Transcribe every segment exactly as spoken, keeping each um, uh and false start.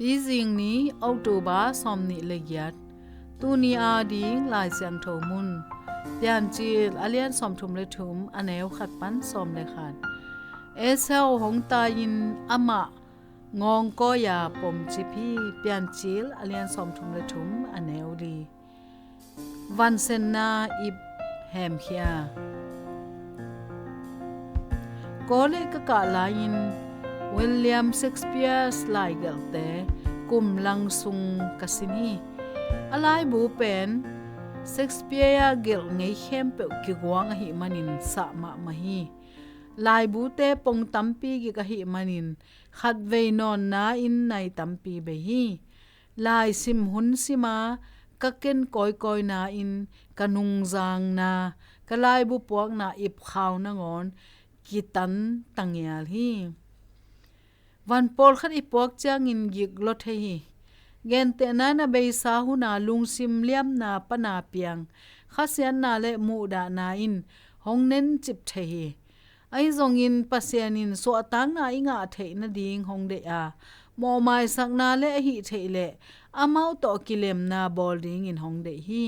Tuzing ni, October sawmnih le giat. Tuni a ding Lai Siangtho mun, Piancil a lian sawmthum le thum, a neu khat pan sawm le khat. Esau hong tai-in amah ngawngkawi-a pomcip hi. Piancil a lian sawmthum le thum, a neu li. Vansenna ip hemkhia. College ka kah lai-in William Shakespeare laigelhte kum lang sung ka sin hi. A laibu pen Shakespeare gelh ngei khempeuh kiguang ahih manin sah mahmah hi. Laibute pong tampi gik ahih manin khatvei nawnna-in nai tampi bei hi. Laisim hun sima ka ken kawikawina in ka nungzangna, ka laibu puakna ipkhau nangawn kitan tangial hi. Van pawlkhat i puak ciangin gik lua thei hi. Gentehna-in a beisa huna lungsim liamna pana piang khasiatna le muhdahna in hong nencip thei hi. Ahi zongin Pasian in suahtakna i ngah theih nading hong deih a, mawhmaisakna le ahih theih leh amau tawh kilemna bawl dingin hong deih hi.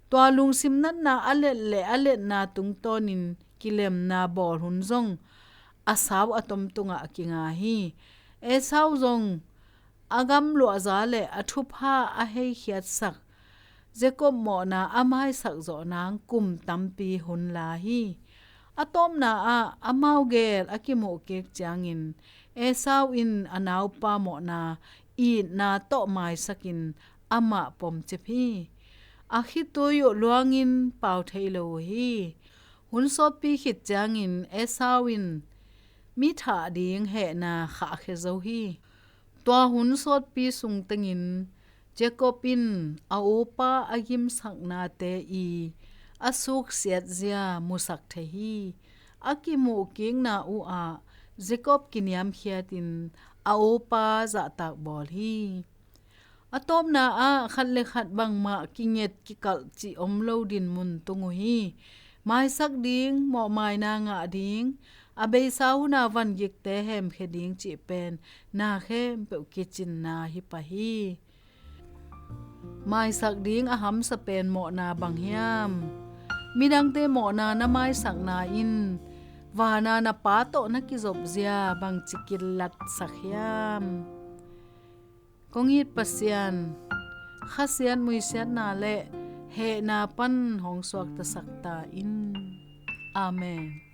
Tua lungsim natna a let le a letna tungtawnin kilemna bawl hun zong a sau a tom tungah kinga hi. Esau zong a gamluahza le a thupha a heikhiatsak Jacob mawhna a maisak zawh nang kum tampi hun la hi. A tawpna ah amau gel a kimuh kik ciangin Esau in a naupa mawhna itna tawh maisakin amah pomcip hi. A khitui uh luangin pau thei lo uh hi. Hun sawtpi khit ciangin Esau in mi thah ding hehna khahkhia zo hi. Tua hun sawtpi sung tengin Jacob in a upa a gimsaknate i a suksiatzia musak thei hi. A kimuh kikna uh ah Jacob kiniamkhiatin a upa zahtak bawl hi. A tawpna ah khat le khat bangmah kinget kikalh cih om lo dinmun tung uh hi. Maisak ding, mawhmaina ngah ding, a beisa huna vangikte hemkhia ding cih pen na khempeuh kicinna hi pah hi. Maisak ding a hamsa pen mawhna bang hiam? Midangte mawhna na maisakna in vana na Pa tawh na kizopzia bangci kilatsak hiam? Kong it Pasian, khasiat muisiatna le hehna pan hong suaktasak ta in. Amen.